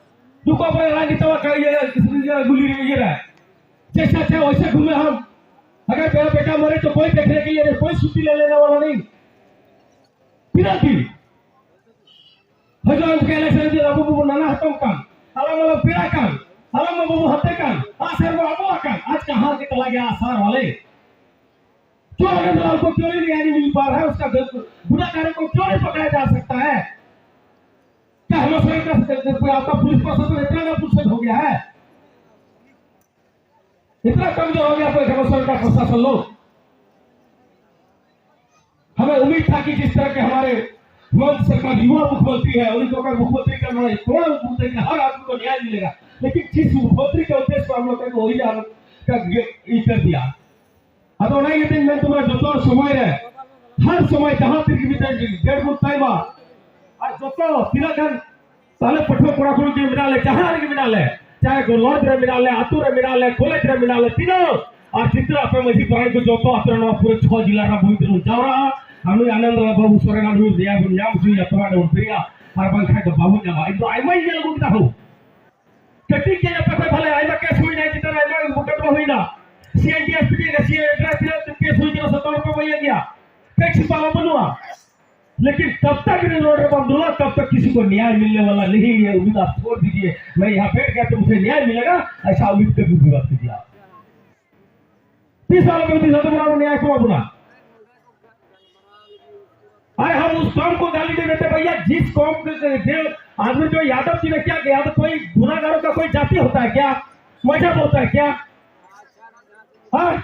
रुको, अपना राजनेता का ये, ये, ये गुली ये रहा है, जैसे अच्छा वैसे घूमे हम। अगर मेरा बेटा मरे तो कोई देखने के लिए नहीं, कोई छुट्टी ले लेने वाला नहीं। ᱛᱤᱱᱟᱹᱜ ᱫᱤᱱ? ᱦᱤᱡᱩᱜ ᱟᱢ ᱪᱤᱠᱟᱹ election ᱨᱮ ᱟᱵᱚ ᱵᱚᱱ ᱱᱟᱱᱟ ᱦᱟᱛᱚᱢ ᱠᱟᱱ, ᱟᱞᱟᱝ ᱢᱟᱞᱟᱝ ᱯᱮᱲᱟ ᱠᱟᱱ, ᱟᱞᱟᱝ ᱢᱟ ᱵᱟᱵᱚ ᱦᱟᱛᱮ ᱠᱟᱱ, ᱟᱥᱟᱨ ᱵᱚ ᱟᱵᱚ ᱟᱠᱟᱱ, ᱟᱡ ᱠᱟᱦᱟᱸ ᱠᱮ ᱪᱟᱞᱟ ᱜᱮᱭᱟ ᱟᱥᱟᱨ ᱣᱟᱞᱮ? ᱠᱭᱚᱸ ᱟᱱᱚᱱᱫ ᱞᱟᱞ ᱠᱚ ᱠᱭᱚᱸ ᱱᱟᱦᱤᱸ ᱢᱤᱞ ᱯᱟ ᱨᱟᱦᱟ ᱦᱟᱭ? ᱩᱥᱠᱟ ᱜᱩᱱᱟᱦᱜᱟᱨ ᱠᱚ ᱠᱭᱚᱸ ᱱᱟᱦᱤᱸ ᱯᱟᱠᱲᱟᱭᱟ ᱡᱟ ᱥᱟᱠᱛᱟ ᱦᱟᱭ? ᱠᱭᱟ ᱦᱤᱢᱟᱪᱚᱞ ᱠᱟ ᱯᱩᱞᱤᱥ ᱯᱨᱚᱥᱟᱥᱚᱱ ᱤᱛᱱᱟ ᱱᱟᱯᱩᱥᱮᱫ ᱦᱳ ᱜᱟᱭᱟ ᱦᱟᱭ? इतना कमजोर हो गया आपका घमासान का प्रशासन लोग। हमें उम्मीद था कि जिस तरह के हमारे हिमंत सरकार युवा मुख्यमंत्री है, उन्हीं को अगर मुख्यमंत्री करना है, कोई मुख्यमंत्री का हर आदमी को न्याय मिलेगा। लेकिन जिस मुख्यमंत्री के उद्देश्य को हम लोग का वही हम का ये कर दिया। ᱟᱫᱚ ᱚᱱᱟ ᱤᱭᱟᱹᱛᱮᱧ ᱢᱮᱱ ᱛᱟᱵᱚᱱᱟ, ᱡᱚᱛᱚ ᱥᱚᱢᱚᱭ ᱨᱮ, ᱦᱟᱨ ᱥᱚᱢᱚᱭ ᱡᱟᱦᱟᱸ ᱛᱤᱨ ᱜᱮ ᱢᱤᱫᱴᱮᱱ ᱰᱮᱴ ᱵᱚᱱ ᱛᱟᱭᱢᱟ, ᱟᱨ ᱡᱚᱛᱚ ᱛᱤᱱᱟᱹᱜ ᱜᱟᱱ ᱛᱟᱦᱞᱮ ᱯᱟᱹᱴᱷᱩᱣᱟᱹ ᱠᱚᱲᱟ ᱠᱩᱲᱤ ᱜᱮ ᱢᱮᱱᱟᱜ ᱞᱮ, ᱡᱟᱦᱟᱸ ᱨᱮᱜᱮ ᱢᱮᱱᱟᱜ ᱞᱮ, ᱪᱟᱦᱮ ᱠᱚ ᱞᱚᱡᱽ ᱨᱮ ᱢᱮᱱᱟᱜ ᱞᱮ, ᱟᱹᱛᱩ ᱨᱮ ᱢᱮᱱᱟᱜ ᱞᱮ, ᱠᱚᱞᱮᱡᱽ ᱨᱮ ᱢᱮᱱᱟᱜ ᱞᱮ, ᱛᱤᱱᱟᱹᱜ ᱟᱨ ᱪᱤᱛᱨᱟ ᱟᱯᱮ ᱢᱟᱹᱡᱷᱤ ᱯᱟᱨᱟᱱᱤᱠ ᱠᱚ ᱡᱚᱛᱚ ᱟᱯᱮ ᱱᱚᱣᱟ ᱯᱩᱨᱟᱹ ᱪᱷᱚ ᱡᱤᱞᱟ ᱨᱮᱱᱟᱜ ᱵᱷᱩᱢᱤ ᱛᱮᱵᱚᱱ ᱡᱟᱣᱨᱟᱜᱼᱟ᱾ ᱟᱨ ᱱᱩᱭ ᱟᱱᱚᱱᱫ ᱵᱟᱵᱩ ᱥᱚᱨᱮᱱ ᱟᱨ ᱱᱩᱭ ᱫᱮᱭᱟ ᱵᱚᱱ ᱧᱟᱢ ᱦᱚᱪᱚᱭᱟ, ᱛᱚᱵᱮ ᱟᱹᱱᱤᱡ ᱵᱚᱱ ᱯᱮᱨᱮᱜᱼᱟ, ᱟᱨ ᱵᱟᱝᱠᱷᱟᱱ ᱫᱚ ᱵᱟᱵᱚᱱ ᱧᱟᱢᱟ᱾ ᱤᱧ ᱫᱚ ᱟᱭᱢᱟᱧ ᱧᱮᱞ ᱟᱹᱜᱩ ᱠᱮᱫᱟ ᱦᱳ᱾ ᱠᱟᱹᱴᱤᱡ ᱜᱮ ᱟᱯᱮ ᱠᱷᱚᱱ ᱵᱷᱟᱞᱮ ᱟᱭᱢᱟ ᱠᱮᱥ ᱦᱩᱭᱱᱟ, ᱪᱮᱛᱟᱱ ᱨᱮ ᱟᱭᱢᱟ ᱢᱩᱠᱚᱫᱢᱟ ᱦᱩᱭᱱᱟ, C N D S P T C N D S P T case ᱦᱩᱭ ᱠᱟᱱᱟ, ᱥᱚᱛᱚᱨ ᱨᱩᱯᱤᱭᱟ ᱵᱟᱹᱧ ᱮᱢ ᱜᱮᱭᱟ, ᱠᱟᱹᱡ ᱪᱷᱤᱯᱟᱣ ᱵᱟᱹᱱᱩᱜᱼᱟ᱾ लेकिन तब तक इन रोड पर दूंगा, तब तक किसी को न्याय मिलने वाला नहीं है। उम्मीद आप छोड़ दीजिए, मैं यहाँ बैठ गया तो मुझे न्याय मिलेगा, ऐसा उम्मीद कभी भी मत कीजिए आप। तीस साल में तीस साल में न्याय को अपना। अरे हम उस कौम को गाली नहीं देते भैया, जिस कौम के, के, के आदमी जो यादव जी ने क्या किया, तो कोई गुनाहगारों का कोई जाति होता है क्या? मजहब होता है क्या? हाँ,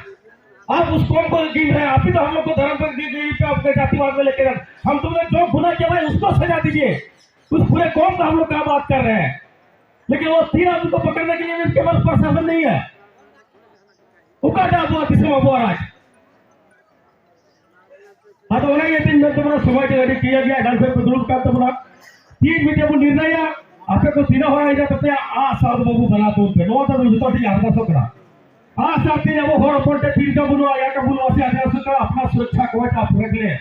आप उस कौम को गिन रहे हैं, आप ही तो हम लोग को धर्म पर गिन गिन पे आपके जातिवाद में लेके गए। हम तुमने जो गुनाह किया भाई, उसको सजा दीजिए, उस पूरे कौम का हम लोग क्या बात कर रहे हैं। लेकिन वो तीन आदमी को पकड़ने के लिए इनके पास प्रशासन नहीं है। ᱚᱠᱟᱴᱟᱜ ᱟᱵᱚᱣᱟᱜ ᱫᱤᱥᱚᱢ ᱟᱵᱚᱣᱟᱜ ᱨᱟᱡᱽ? ᱟᱫᱚ ᱚᱱᱟ ᱤᱭᱟᱹᱛᱮᱧ ᱢᱮᱱ ᱛᱟᱵᱚᱱᱟ, ᱥᱚᱢᱚᱭ ᱫᱚ ᱟᱹᱰᱤ ᱠᱤᱭᱟᱹ ᱜᱮᱭᱟ, ᱮᱱᱟᱝ ᱠᱷᱚᱱ ᱯᱮ ᱫᱩᱲᱩᱵ ᱠᱟᱱ ᱛᱟᱵᱚᱱᱟ᱾ ᱛᱤᱱ ᱢᱤᱫᱴᱮᱡ ᱵᱚᱱ ᱱᱤᱨᱱᱟᱭᱟ, ᱟᱯᱮ ᱠᱚ ᱛᱤᱱᱟᱹᱜ ᱦᱚᱲ ᱦᱮᱡ ᱠᱟᱛᱮ ᱟᱜ ᱥᱟᱨ ᱵᱟᱹᱵᱩ ᱵᱮᱱᱟᱣ ᱛᱟᱵᱚᱱ ᱯᱮ, ᱱᱚᱣᱟ ᱫᱚ ᱡᱚᱛᱚ ᱴᱷᱮᱱ ᱟᱨᱫᱟᱥᱚᱜ ᱠᱟᱱᱟ᱾ ᱟᱜ ᱥᱟᱨ ᱛᱮ ᱟᱵᱚ ᱦᱚᱲ ᱦᱚᱯᱚᱱ ᱴᱷᱮᱱ ᱛᱤᱨᱠᱟ ᱵᱟᱹᱱᱩᱜᱼᱟ, ᱤᱭᱟᱹ ᱠᱟ ᱵᱟᱹᱱᱩᱜᱼᱟ, ᱥᱮ ᱟᱨᱫᱟᱥᱚᱜ ᱠᱟᱱᱟ, ᱟᱯᱱᱟᱨ ᱥᱩᱨᱚᱠᱪᱷᱟ ᱠᱚ ᱵᱟᱪᱷᱟᱣ ᱯᱩᱨᱟᱹ ᱜᱮ᱾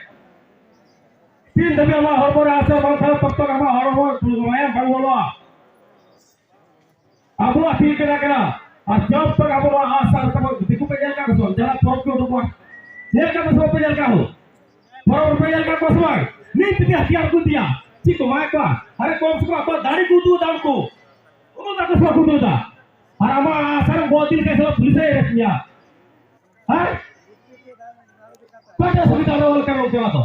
ᱛᱤᱱ ᱫᱷᱟᱹᱵᱤᱡ ᱟᱢᱟᱜ ᱦᱚᱲᱢᱚ ᱨᱮ ᱟᱜ ᱥᱟᱨ ᱵᱟᱝ ᱛᱟᱦᱮᱱᱟ, ᱛᱚᱵ ᱛᱚᱠ ᱟᱢᱟᱜ ᱦᱚᱲᱢᱚ ᱢᱟᱭᱟᱢ ᱵᱟᱝ ᱵᱚᱞᱚᱜᱼᱟ᱾ ᱟᱵᱚᱣᱟᱜ ᱛᱤ ᱠᱟᱱᱟ ᱠᱟᱱᱟ᱾ ᱟᱨ ᱡᱚᱵ ᱛᱚᱠ ᱟᱵᱚ ᱱᱚᱣᱟ ᱟᱜ ᱥᱟᱨ ᱛᱟᱵᱚ ᱫᱤᱠᱩ ᱯᱮ ᱧᱮᱞ ᱠᱟᱜ ᱠᱚᱣᱟ ᱥᱮ ᱵᱟᱝ? ᱡᱟᱦᱟᱸ ᱯᱚᱨᱚᱵᱽ ᱠᱚ ᱩᱰᱩᱠᱚᱜᱼᱟ, ᱧᱮᱞ ᱠᱟᱜ ᱠᱚᱣᱟ ᱥᱮ ᱵᱟᱯᱮ ᱧᱮᱞ ᱠᱟᱜ ᱠᱚ? ᱯᱚᱨᱚᱵᱽ ᱨᱮᱯᱮ ᱧᱮᱞ ᱠᱟᱜ ᱠᱚᱣᱟ ᱥᱮ ᱵᱟᱝ? ᱱᱤᱛ ᱛᱮᱜᱮ ᱦᱟᱛᱤᱭᱟᱨ ᱠᱚ ᱤᱫᱤᱭᱟ᱾ ᱪᱮᱫ ᱠᱚ ᱮᱢᱟ ᱠᱚᱣᱟ? ᱟᱨᱮ ᱠᱚᱢ ᱥᱮ ᱠᱚᱢ ᱟᱠᱚᱣᱟᱜ ᱫᱟᱲᱮ ᱠᱚ ᱩᱫᱩᱜ ᱮᱫᱟ ᱩᱱᱠᱩ᱾ ᱩᱫᱩᱜ ᱫᱟᱠᱚ ᱥᱮ ᱵᱟᱠᱚ ᱩᱫᱩᱜ ᱮᱫᱟ? ᱟᱨ ᱟᱢᱟᱜ ᱟᱜ ᱥᱟᱨ ᱮᱢ ᱜᱚᱜ ᱤᱫᱤ ᱞᱮᱠᱷᱟᱱ ᱥᱮ ᱯᱩᱞᱤᱥ ᱮ ᱮᱨᱮᱥᱴ ᱢᱮᱭᱟ᱾ ᱦᱮᱸ? ᱚᱠᱟᱴᱟᱜ ᱥᱩᱵᱤᱫᱷᱟ ᱨᱮ ᱚᱞ ᱠᱟᱱᱟ ᱚᱱᱠᱟᱱᱟᱜ ᱫᱚ?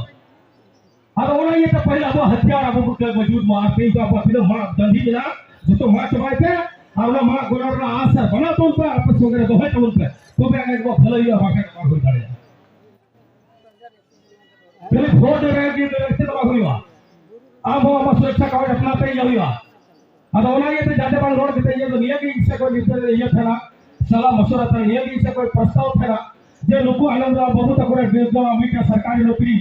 ᱟᱫᱚ ᱚᱱᱟ ᱤᱭᱟᱹᱛᱮ ᱯᱟᱹᱦᱤᱞ ᱟᱵᱚᱣᱟᱜ ᱦᱟᱛᱤᱭᱟᱨ ᱟᱵᱚ ᱠᱚ ᱢᱚᱡᱩᱫ ᱢᱟ, ᱟᱨ ᱛᱮᱦᱮᱧ ᱫᱚ ᱟᱵᱚᱣᱟᱜ ᱛᱤᱱᱟᱹᱜ ᱢᱟᱜ ᱰᱟᱹᱰᱤ ᱢᱮᱱᱟᱜᱼᱟ, ᱡᱚᱛᱚ ᱢᱟᱜ ᱪᱟᱵᱟᱭ ᱯᱮ, ᱟᱨ ᱚᱱᱟ ᱢᱟᱜ ᱜᱚᱲᱟ ᱨᱮᱱᱟᱜ ᱟᱥ ᱟᱨ ᱵᱟᱱᱟᱣ ᱛᱟᱵᱚᱱ ᱯᱮ, ᱟᱯᱮ ᱥᱚᱸᱜᱮ ᱨᱮ ᱫᱚᱦᱚᱭ ᱛᱟᱵᱚᱱ ᱯᱮ, ᱛᱚᱵᱮ ᱟᱹᱱᱤᱡ ᱟᱵᱚᱣᱟᱜ ᱵᱷᱟᱹᱞᱟᱹᱭ ᱦᱩᱭᱩᱜᱼᱟ, ᱵᱟᱝᱠᱷᱟᱱ ᱫᱚ ᱵᱟᱝ ᱦᱩᱭ ᱫᱟᱲᱮᱭᱟᱜᱼᱟ᱾ ᱠᱷᱟᱹᱞᱤ ᱵᱷᱳᱴ ᱨᱮ ᱜᱮ ᱫᱟᱹᱲ ᱛᱮ ᱫᱚ ᱵᱟᱝ ᱦᱩᱭᱩᱜᱼᱟ᱾ ᱟᱵᱚ ᱟᱵᱚᱣᱟᱜ ᱥᱩᱨᱚᱠᱪᱷᱟ ᱠᱟᱜᱚᱡᱽ ᱟᱯᱱᱟᱨ ᱛᱮ ᱤᱭᱟᱹ ᱦᱩᱭᱩᱜᱼᱟ᱾ ᱟᱫᱚ ᱚᱱᱟ ᱤᱭᱟᱹᱛᱮ ᱡᱟᱛᱮ ᱵᱟᱝ ᱨᱚᱲ ᱠᱟᱛᱮ ᱤᱭᱟᱹ ᱫᱚ ᱱᱤᱭᱟᱹ ᱜᱮ ᱤᱧ ᱥᱮᱫ ᱠᱷᱚᱱ ᱱᱤᱛᱚᱜ ᱤᱭᱟᱹ ᱛᱟᱦᱮᱱᱟ, ᱥᱟᱞᱟ ᱢᱚᱥᱚᱨᱟ ᱛᱟᱦᱮᱱᱟ, ᱱᱤᱭᱟᱹ ᱜᱮ ᱤᱧ ᱥᱮᱫ ᱠᱷᱚᱱ ᱯᱨᱚᱥᱛᱟᱵ ᱛᱟᱦᱮᱱᱟ ᱡᱮ ᱱᱩᱠᱩ ᱟᱱᱚᱱᱫ ᱨᱟᱣ ᱵᱟᱹᱵᱩ ᱛᱟᱠᱚ ᱨᱮ ᱜᱤᱫᱽᱨᱟᱹ ᱢᱤᱫᱴᱟᱝ ᱥᱚᱨᱠᱟᱨᱤ ᱱᱚᱠᱨᱤ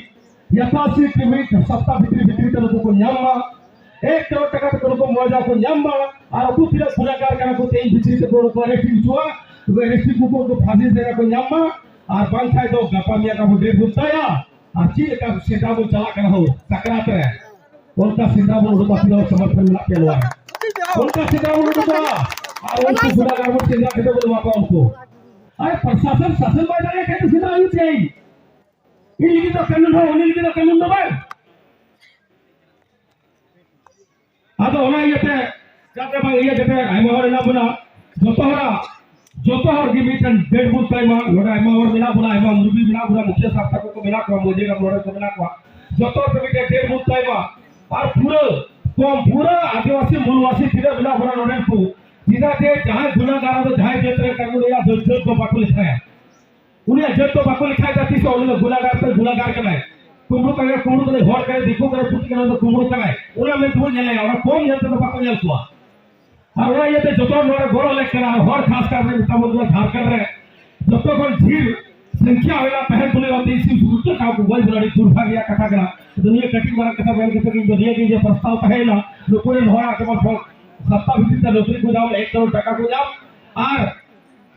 ᱭᱟᱛᱷᱟᱥᱤᱛ ᱢᱤᱫ ᱥᱚᱯᱛᱟ ᱵᱷᱤᱛᱨᱤ ᱵᱷᱤᱛᱨᱤ ᱛᱮ ᱱᱩᱠᱩ ᱠᱚ ᱧᱟᱢ ᱢᱟ, ᱮᱠ ᱠᱨᱳᱲ ᱴᱟᱠᱟ ᱛᱮ ᱱᱩᱠᱩ ᱢᱚᱭᱫᱟ ᱠᱚ ᱧᱟᱢ ᱢᱟ, ᱟᱨ ᱩᱱᱠᱩ ᱛᱤᱱᱟᱹᱜ ᱜᱩᱱᱟᱹᱜᱟᱨ ᱠᱟᱱᱟ ᱠᱚ ᱛᱮᱦᱮᱧ ᱵᱷᱤᱛᱨᱤ ᱛᱮ ᱱᱩᱠᱩ ᱟᱨᱮᱥᱴ ᱦᱚᱪᱚᱣᱟ, ᱱᱩᱠᱩ ᱟᱨᱮᱥᱴ ᱠᱚ ᱯᱷᱟᱸᱥᱤ ᱥᱟᱡᱟ ᱠᱚ ᱧᱟᱢ ᱢᱟ, ᱟᱨ ᱵᱟᱝᱠᱷᱟᱡ ᱫᱚ ᱜᱟᱯᱟ ᱢᱮᱭᱟᱝ ᱟᱵᱚ ᱰᱮᱴ ᱵᱚᱱ ᱛᱟᱭᱟ, ᱟᱨ ᱪᱮᱫ ᱞᱮᱠᱟ ᱥᱮᱸᱫᱽᱨᱟ ᱵᱚᱱ ᱪᱟᱞᱟᱜ ᱠᱟᱱᱟ ᱦᱳ ᱥᱟᱠᱨᱟᱛ ᱨᱮ, ᱚᱱᱠᱟ ᱥᱮᱸᱫᱽᱨᱟ ᱵᱚᱱ ᱩᱰᱩᱠ ᱟᱯᱮ ᱦᱚᱸ ᱥᱚᱢᱚᱨᱛᱷᱚᱱ ᱢᱮᱱᱟᱜ ᱯᱮᱭᱟ ᱱᱚᱣᱟ ᱨᱮ᱾ ᱚᱱᱠᱟ ᱥᱮᱸᱫᱽᱨᱟ ᱵᱚᱱ ᱩᱰᱩᱠᱚᱜᱼᱟ᱾ ᱟᱨ ᱩᱱᱠᱩ ᱜᱩᱱᱰᱟ ᱜᱟᱲ ᱵᱚᱱ ᱥᱮᱸᱫᱽᱨᱟ ᱠᱟᱛᱮ ᱵᱚᱱ ᱮᱢᱟ ᱠᱚᱣᱟ ᱩᱱᱠᱩ᱾ ᱟᱨ ᱯᱨᱚᱥᱟᱥᱚᱱ ᱥᱟᱥᱚᱱ ᱵᱟᱭ ᱫᱟᱲᱮᱭᱟᱜ ᱠᱷᱟᱱ ᱫᱚ ᱥᱮᱸᱫᱽᱨᱟ ᱦᱩᱭᱩᱜ ᱜᱮᱭᱟ᱾ ᱤᱧ ᱞᱟᱹᱜᱤᱫ ᱫᱚ ᱠᱟᱹᱱᱩᱱ ᱦᱚᱸ, ᱩᱱᱤ ᱞᱟᱹᱜᱤᱫ ᱫᱚ ᱠᱟᱹᱱᱩᱱ ᱫᱚ ᱵᱟᱝ᱾ ᱟᱫᱚ ᱚᱱᱟ ᱤᱭᱟᱹᱛᱮ ᱡᱟᱛᱮ ᱵᱟᱝ ᱤᱭᱟᱹ ᱠᱟᱛᱮ ᱟᱭᱢᱟ ᱦᱚᱲ ᱦᱮᱱᱟᱜ ᱵᱚᱱᱟ, ᱡᱚᱛᱚ ᱦᱚᱲᱟᱜ, ᱡᱚᱛᱚ ᱦᱚᱲ ᱜᱮ ᱢᱤᱫᱴᱮᱱ date ᱵᱚᱱ ᱛᱟᱭ ᱢᱟ᱾ ᱱᱚᱰᱮ ᱟᱭᱢᱟ ᱦᱚᱲ ᱢᱮᱱᱟᱜ ᱵᱚᱱᱟ, ᱟᱭᱢᱟ ᱢᱩᱨᱵᱤ ᱢᱮᱱᱟᱜ ᱵᱚᱱᱟ, ᱢᱩᱠᱷᱤᱭᱟᱹ ᱥᱟᱵᱛᱟ ᱠᱚ ᱢᱮᱱᱟᱜ ᱠᱚᱣᱟ, ᱢᱚᱡᱮ ᱜᱟᱢ ᱱᱚᱰᱮ ᱠᱚ ᱢᱮᱱᱟᱜ ᱠᱚᱣᱟ, ᱡᱚᱛᱚ ᱦᱚᱲ ᱜᱮ ᱢᱤᱫᱴᱮᱱ date ᱵᱚᱱ ᱛᱟᱭ ᱢᱟ᱾ ᱟᱨ ᱯᱩᱨᱟᱹ ᱠᱚᱢ, ᱯᱩᱨᱟᱹ ᱟᱹᱫᱤᱵᱟᱹᱥᱤ ᱢᱩᱞᱣᱟᱥᱤ ᱛᱤᱱᱟᱹᱜ ᱢᱮᱱᱟᱜ ᱵᱚᱱᱟ ᱱᱚᱰᱮᱱ ᱠᱚ, ᱪᱮᱫᱟᱜ ᱡᱮ ᱡᱟᱦᱟᱸᱭ ᱜᱩᱱᱟᱹᱜᱟᱨ ᱫᱚ ᱡᱟᱦᱟᱸᱭ ᱡᱟᱹᱛ ᱨᱮ ᱠᱟᱹᱢᱤ ᱨᱮᱭᱟᱜ ᱫᱚ ᱡᱟᱹᱛ ᱫᱚ ᱵᱟᱠᱚ ᱞᱮᱠᱷᱟᱭᱟ᱾ ᱩᱱᱤᱭᱟᱜ ᱡᱟᱹᱛ ᱫᱚ ᱵᱟᱠᱚ ᱞᱮᱠᱷᱟᱭᱮᱫᱟ, ᱛᱤᱥ ᱦᱚᱸ ᱩᱱᱤ ᱫᱚ ᱜᱩᱱᱟᱹᱜᱟᱨ ᱛᱮ ᱜᱩᱱᱟᱹᱜᱟᱨ ᱠᱟᱱᱟᱭ᱾ ᱠᱩᱢᱵᱽᱲᱩ ᱠᱟᱱᱟᱭ, ᱠᱩᱢᱵᱽᱲᱩ ᱠᱟᱱᱟᱭ, ᱦᱚᱲ ᱠᱟᱱᱟᱭ, ᱫᱤᱠᱩ ᱠᱟᱱᱟᱭ, ᱯᱩᱛᱤ ᱠᱟᱱᱟᱭ, ᱩᱱᱤ ᱫᱚ ᱠᱩᱢᱵᱽᱲᱩ ᱠᱟᱱᱟᱭ᱾ ᱚᱱᱟ ᱢᱮᱱᱛᱮ ᱵᱚᱱ ᱧᱮᱞᱮᱭᱟ, ᱚᱱᱟ ᱠᱚᱢ ᱧᱮᱞ ᱛᱮᱫᱚ ᱵᱟᱠᱚ ᱧᱮᱞ ᱠᱚᱣᱟ᱾ ᱟᱨ ᱚᱱᱟ ᱤᱭᱟᱹᱛᱮ ᱡᱚᱛᱚ ᱦᱚᱲ ᱱᱚᱰᱮ ᱜᱚᱲᱚ ᱞᱮᱠ ᱠᱟᱱᱟ᱾ ᱦᱚᱲ ᱠᱷᱟᱥ ᱠᱟᱨᱛᱮ ᱢᱮᱛᱟ ᱵᱚᱱ ᱠᱟᱱᱟ ᱡᱷᱟᱲᱠᱷᱚᱸᱰ ᱨᱮ ᱡᱚᱛᱚ ᱠᱷᱚᱱ ᱰᱷᱮᱨ ᱥᱚᱝᱠᱷᱭᱟ ᱦᱩᱭᱱᱟ ᱛᱟᱦᱮᱸ ᱛᱩᱞᱩᱡ ᱦᱚᱸ ᱛᱮᱭᱤᱥ ᱥᱩᱨᱩ ᱴᱟᱠᱟ ᱠᱚ ᱜᱚᱡ ᱵᱚᱱᱟ, ᱟᱹᱰᱤ ᱫᱩᱨᱵᱷᱟᱜᱽ ᱨᱮᱭᱟᱜ ᱠᱟᱛᱷᱟ ᱠᱟᱱᱟ᱾ ᱟᱫᱚ ᱱᱤᱭᱟᱹ ᱠᱟᱹᱴᱤᱡ ᱢᱟᱨᱟᱝ ᱠᱟᱛᱷᱟ ᱢᱮᱱ ᱠᱟᱛᱮ ᱜᱮ ᱤᱧ ᱫᱚ ᱱᱤᱭᱟᱹ ᱜᱮ ᱤᱧᱟᱹᱜ ᱯᱨᱚᱥᱛᱟᱵ ᱛᱟᱦᱮᱸᱭᱮᱱᱟ, ᱱᱩᱠᱩ ᱨᱮᱱ ᱦᱚᱲᱟᱜ ᱡᱮᱢᱚᱱ ᱥᱟᱯᱛᱟ ᱵᱷᱤᱛᱤᱨ ᱛᱮ ᱱᱚᱠᱨᱤ ᱠᱚ ᱧᱟᱢ, ᱮᱠ ᱠᱟᱨᱳᱲ ᱴᱟᱠᱟ ᱠᱚ ᱧᱟᱢ, ᱟᱨ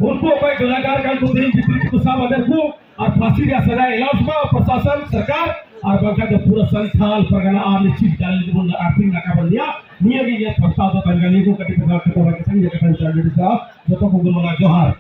ᱩᱱᱠᱩ ᱚᱠᱚᱭ ᱜᱩᱱᱟᱹᱜᱟᱨ ᱠᱟᱱ ᱠᱚ ᱛᱮᱦᱮᱧ ᱵᱷᱤᱛᱨᱤ ᱛᱮᱠᱚ ᱥᱟᱵ ᱟᱫᱮᱨ ᱠᱚ ᱟᱨ ᱯᱷᱟᱸᱥᱤ ᱨᱮᱭᱟᱜ ᱥᱟᱡᱟ ᱮᱞᱟᱣᱩᱱᱥ ᱢᱟ ᱯᱨᱚᱥᱟᱥᱚᱱ, ᱥᱚᱨᱠᱟᱨ, ᱟᱨ ᱵᱟᱝᱠᱷᱟᱱ ᱫᱚ ᱯᱩᱨᱟᱹ ᱥᱟᱱᱛᱷᱟᱞ ᱯᱟᱨᱜᱟᱱᱟ ᱟᱨ ᱱᱤᱥᱪᱤᱛ ᱡᱟᱞᱤ ᱡᱤᱵᱚᱱ ᱟᱨ ᱛᱤᱱ ᱱᱟᱠᱟ ᱵᱚᱱ ᱞᱟᱹᱭᱟ᱾ ᱱᱤᱭᱟᱹ ᱜᱮ ᱤᱧᱟᱹᱜ ᱯᱨᱚᱥᱛᱟᱵ ᱫᱚ ᱛᱟᱦᱮᱸ ᱠᱟᱱᱟ᱾ ᱱᱤᱭᱟᱹ ᱠᱚ ᱠᱟᱹᱴᱤᱡ ᱯᱨᱚᱥᱛᱟᱵ ᱠᱟᱛᱮ ᱵᱟᱝ ᱠᱟᱛᱮ ᱤᱧᱟᱹᱜ ᱠᱟᱛᱷᱟᱧ ᱪᱟᱞ ᱤᱫᱤ ᱠᱟᱜᱼᱟ᱾ ᱡᱚᱛᱚ ᱠᱚᱜᱮ ᱢᱟᱱᱟ ᱡᱚᱦᱟᱨ᱾